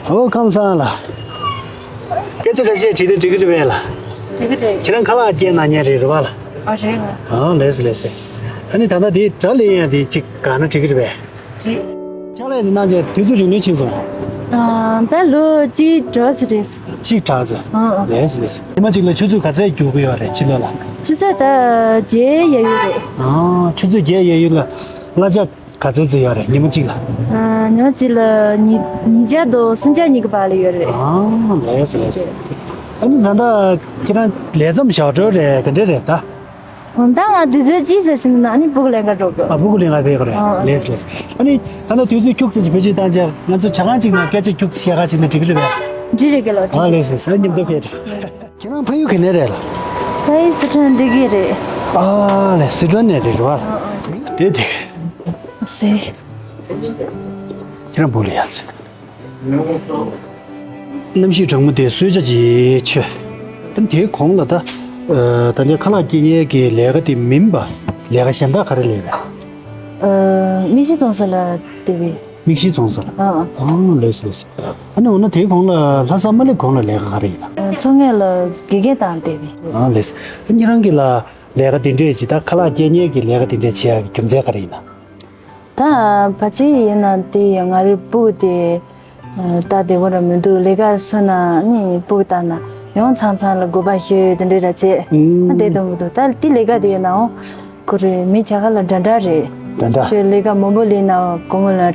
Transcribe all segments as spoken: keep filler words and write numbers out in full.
ཨོ་ཁམས་བཟང་ལགས། སྐད་ཆ་ཁ་ཤས་དྲིས་ཏེ་འགྲིག་གི་རེད་པས་ལགས། འགྲིག་གི་རེད། ཁྱེད་རང་ཁ་ལག་སྐྱེལ་གནང་མཁན་རེད་རེད་པ་ལགས། ཨ་རེད་ལགས། ཨ་ལགས་སོ་ལགས་སོ། ཨ་ནི་ད་ལྟ་དེ་སྒྲ་ལེན་ཡ་དེ་གཅིག་དགའ་ན་འགྲིག་གི་རེད་པས། རེད། ཕྱག་ལས་གནང་བྱས་དུས་ཚོད་རིང་ལོས་ཕྱིན་སོང་། ཨ་ད་ལོ་གཅིག་གྲངས་ཙམ་རེད། གཅིག་གྲངས་ཙམ། ཨ་ཨ། ལགས་སོ་ལགས་སོ། ཉི་མ་གཅིག་ལ་ཆུ་ཚོད་ག་ཚད་རྒྱུག་གི་ཡོད་རེད་ཕྱི་ལོགས་ལ། ཆུ་ཚོད་ད་བརྒྱད་ཡ་ཡོད་རེད། ཨ་ཆུ་ཚོད་བརྒྱད་ཡ་ཡོད་ལ་གླ་ཆ་ག་ཚོད་ཙམ་ཡོད་རེད་ཉི་མ་གཅིག་ལ། ཨ་ཉི་མ་གཅིག་ལ་ཉིས་ཉིས་བརྒྱ་དང་སུམ་བརྒྱ་གཉིས་ཀྱི་བར་ལ་ཡོད་རེད། ཨ་ལགས་སོ་ལགས་སོ། ཨ་ནི་ད་ལྟ་ཁྱེད་རང་ལས་མཚམས་བཞག་འགྲོ་རེད་ག་འདྲ་རེད་ད། ད་ང་དུས་ཚོད་གཅིག་ཙམ་ཕྱིན་ན་ཨ་ནི་སྤུ་གུ་ལེན་ག་འགྲོ་དགོས། ཨ་སྤུ་གུ་ལེན་ག་ཕེབས་དགོས་རེད། ཨ་ལགས་སོ་ལགས་སོ། ཨ་ནི་ད་ལྟ་དུས་ཚོད་ཁྱུག་ཙམ་ཞིག་བེད་སྤྱོད་བཏང་བྱས་ང་ཚོ་ཇ་ཁང་གཅིག་ནང་སྐད་ཆ་ཁྱུག་ཙམ་བཤད་ག་ཕྱིན་ན་འགྲིག་གི་རེད་པས། འགྲིག་རེད་གི་ལགས། ཨ་ལགས་སོ་ལགས་སོ། ཨ་མཉམ་དུ་ཕེབས་དྲ། ཁྱེད་རང་ཕ་ཡུལ་ག་ནས་རེད་ལགས། ཕ་ཡུལ་སི་ཁྲོན་འདི་གི་རེད། ཨ་ལས་སི་ཁྲོན་ནས་རེད་རེད་པ། དེ་དེ། སེ། ཁྱེད་རང་བུ་ལ་ཡ་ཚོད། གནམ་གཤིས་གྲང་མོ་དེ་གསོལ་ཇ་ཅིག་མཆོད། ཨ་ནི་དེའི་གོང་ལ་ད། ད་ལྟའི་ཁ་ལག་སྐྱེལ་མཁན་གྱི་ལས་ཀ་དེ་མིན་པ་ལས་ཀ་གཞན་དག་ག་རེ་ལས་པས། མིག་ཤེལ་བཙོང་ས་ལ་བསྡད་པས། མིག་ཤེལ་བཙོང་ས་ལ། ཨ་ཨ། ཨ་ལགས་སོ་ལགས་སོ། ཨ་ནི་འོ་ན་དེའི་གོང་ལ་ལྷ་ས་མ་སླེབས་གོང་ལ་ལས་ཀ་ག་རེ་ཡིན་ན། ཚོང་ངོས་ལ་དགེ་རྒན་དང་བསྡད་པས། ཨ་ལགས་སོ། ཨ་ཁྱེད་རང་གི་ལ་ལས་ཀ་དེ་འདྲས་ཅིག་ད་ཁ་ལག་སྐྱེལ་མཁན་གྱི་ལས་ཀ་དེ་འདྲས་བྱེད་ཡག་གི་རྒྱུ་མཚན་ག་རེ་ཡིན་ན། ད་ཕལ་ཆེར་ཡིན་ན་དེ་ང་རའི་སྤུ་གུ་དེ་ལྟ་བདེ་པོ་ར་མི་འདུག་ལས་ཀ་སོང་ན་ནི་སྤུ་གུ་ལྟ་ན་ཡང་ཚང་ཚང་ལ་དགོས་པ་ཤོད་དེ་འདྲ་ར་བྱེད། ཨ་བསྡད་དུ་མི་འདུག་ད་དེ་ལས་ཀ་དེ་ཡིན་ནའང་ཁོ་རེ་མི་ཆ་ག་ལ་འདྲ་འདྲ་རེད། འདྲ་འདྲ། ཁྱོད་ལས་ཀ་མང་པོ་ལས་ན་སྒོར་མོ་ལ་རེད།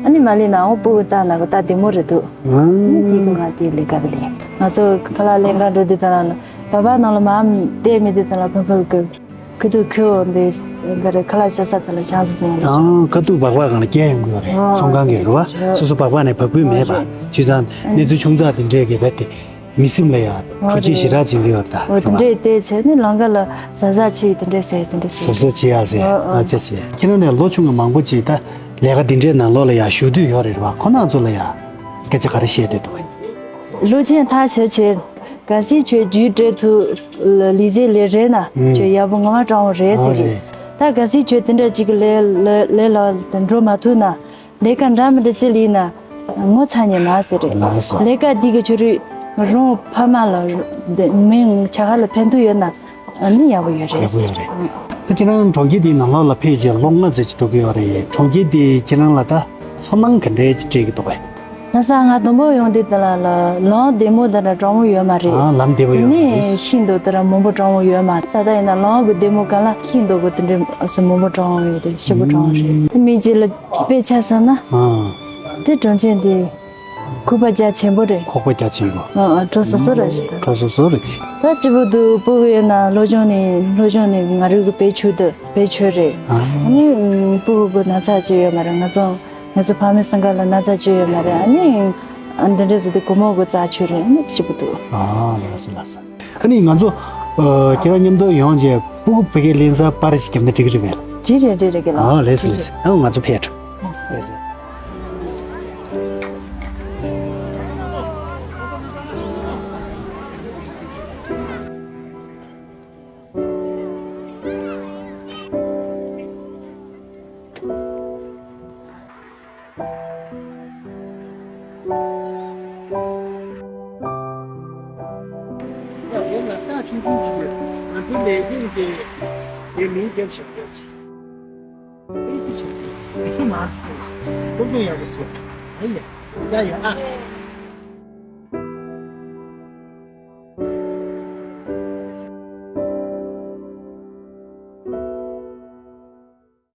ཨ་ནི་མ་ལས་ནའང་སྤུ་གུ་ལྟ་ན་གོ་ལྟ་བདེ་མོ་རེད་འདུག་ཨ་ནི་དེ་གི་ང་དེ་ལས་ཀ་གི་ལས་ང་ཚོ་ཁ་ལག་ལེན་ག་འགྲོ་དུས་ད་ལ་ལ་བ་བ་ནང་ལ་མ་བལྟས་མི་དེ་ད་ལ་ཁོང་ཚོ་གི་ཁ་ཐུག་ཁྱོད་འདི་འདི་རེད་ཁ་ལག་ཤ་ས་དེ་ལ་ཤང་སི་དེ་ལ་ཤང་། ཨང་ཁ་ཐུག་སྦག་སྦག་སྒང་ལ་སྐྱེལ་ཡོང་གི་ཡོད་རེད། ཨང་ཚོང་ཁང་གི་རེད་བ། སོ་སོ་སྦག་སྦག་ནས་བབས་ཀྱི་མེད་པ། བྱས་ཙང་གནས་ཚུལ་ཆུང་ཙག་དེ་འདྲས་ཀྱི་རྦད་དེ་མི་སེམས་ལ་ཡང་འཕྲོད་བསྟེན་ཞེ་དྲག་བྱེད་ཀྱི་ཡོད་ད། འོ་དེ་འདྲས་བལྟས་བྱས་ནས་ལམ་ཁ་ལ་གཟབ་གཟབ་བྱེད་དེ་འདྲས་ཟེར་དེ་འདྲས་ཟེར། གཟབ་གཟབ་བྱེད་ཡ་ཟེར། ཨ་ཅེ་ཅེ། ཁྱེད་རང་ནས་ལོ་ཆུང་བ་མང་པོ་ཅིག་ད་ལས་ཀ་འདི་འདྲའི་ནང་ལོགས་ལ་ཡང་ཞུགས་འདོད་ཡོད་རེད་བ། ཁོ་རང་ཚོ་ལ་ཡང་སྐད་ཆ་ག་རེ་བཤད་འདོད་འདུག་ལོ་ཆེན་ཐག་ཞེ་ཆེ། གལ་སྲིད་ཁྱོད་རྒྱུད་སྤྲད་ཐུབ་ལས་བྱེད་ལས་རེད་ན་ཨུམ། ཁྱོད་ཡག་པོ་ངོ་མ་སྤྲང་བོ་རེད་ཟེར་ཨ་རེད། རེད། ད་གལ་སྲིད་ཁྱོད་དེ་འདྲ་ཅིག་གི་ལས་ལས་ལས་ལ་འགྲོ་མ་ཐུབ་ན་ལས་ཀ་འདྲ་མི་འདྲ་ཅི་ལས་ན་ངོ་ཚ་ཉེ་མ་ཟེར་རེད། ལགས་སོ། ལས་ཀ་འདི་གི་ཁྱོད་རིག་རང་ཕ་མ་ལ་མིང་ཆ་ཁ་ལ་ཕན་ཐོགས་ཡོད་ན་ཨ་ནི་ཡག་པོ་ཡོད་རེད་ཡག་པོ་ཟེར། ཡོད་རེད། ད་ཁྱེད་རང་གྲོང་ཁྱེར་འདིའི་ནང་ལོགས་ལ་ཕེབས་རྗེས་ལོ་ལྔ་ཙམ་ཅིག་འགྲོ་གི་ཡོད་རེད། གྲོང་ཁྱེར་འདིས་ཁྱེད་རང་ལ་ད་ཚོར་སྣང་ག་འདྲས་ཅིག་སྤྲད་ཀྱི་འདུག་གས། ལྷ་ས་ང་དང་པོ་ཡོང་དུས་དེ་ལ་ལ་ལམ་བདེ་མོ་དེ་འདྲ་དྲང་མོ་ཡོད་མ་རེད། ཨ་ལམ་བདེ་པོ་ཡོད་མ་རེད། དེ་ནས་ཤིང་སྡོང་དེ་འདྲ་མང་པོ་དྲང་མོ་ཡོད་མ་རེད། ད་ལྟ་ཡིན་ན་ལམ་གི་བདེ་མོ་ག་ལ་ཤིང་སྡོང་གི་དེ་འདྲ་སུ་མང་པོ་དྲང་མོ་ཡོད་དེ་ཞེ་པོ་དྲང་མོ་རེད། དེ་མི་རྗེས་ལ་དཔེ་ཆ་བསམ་ན། ཨ་དེ་གྲོང་ཁྱེར་འདི་ཁོག་པ་རྒྱ་ཆེན་པོ་རེད། ཁོག་པ་རྒྱ་ཆེན་པོ། ཨ་ཨ་གྲོ་སོ་སོ་རེད་ཞེས་ད། གྲོ་སོ་སོ་རེད་ཅི། ད་སྤྱི་བོ་དུ་སྤུ་གུ་ཡོད་ན་སློབ་སྦྱོང་ནི་སློབ་སྦྱོང་ནི་ང་རུ་གི་བེད་ཆུ་དུ་བེད་ཆོད་རེད། ཨ་ནི་སྤུ་གུ་གི་ན་ཚ་ཅི་ཡོད་མ་རེད། ང་ཚོ་ང་ཚོ་ཕ་མའི་སེམས་ཁ་ལ་ན་ཚ་ཅི་ཡོད་མ་རེད། ཨ་ནི་ཨ་འདི་འདྲ་ཟེར་དུས་སྒོར་མོ་གི་རྩ་ཆོད་རེད། ཨ་ནི་ཞིབ་པོ་འདུག་ཨ་ལགས་སོ་ལགས་སོ། ཨ་ནི་ང་ཚོ་ཁྱེད་རང་མཉམ་དུ་ཡོང་རྗེས་སྤུ་གུ་ཕ་གིར་ལེན་ས་པར་ཞིག་བརྒྱབ་ན་འགྲིག་གི་རེད་པས། འགྲིག་རེད་འགྲིག་རེད་གི་ལགས། ཨ་ལགས་སོ་ལགས་སོ། ཨ་ང་ཚོ་ཕེབས་འགྲོ། ལགས་སོ། ཡང་ཡང་ལ་རྟགས་ཆུང་ཆུང་ཅིག་ཡོད། ང་ཚོའི་ལས་ཁུངས་དེ་དེ་མིང་རྒྱབ་བཞག་ཡོད་ཅིག་ཨེ་ཙི་ཆེན་པོ་ཡག་ཤོས་མང་ཙམ་ཕེབས་ཤིག་སློབ་སྦྱོང་ཡག་པོ་བྱེད། ཨ་ཡ་ཅག་ཡོད་ཨ།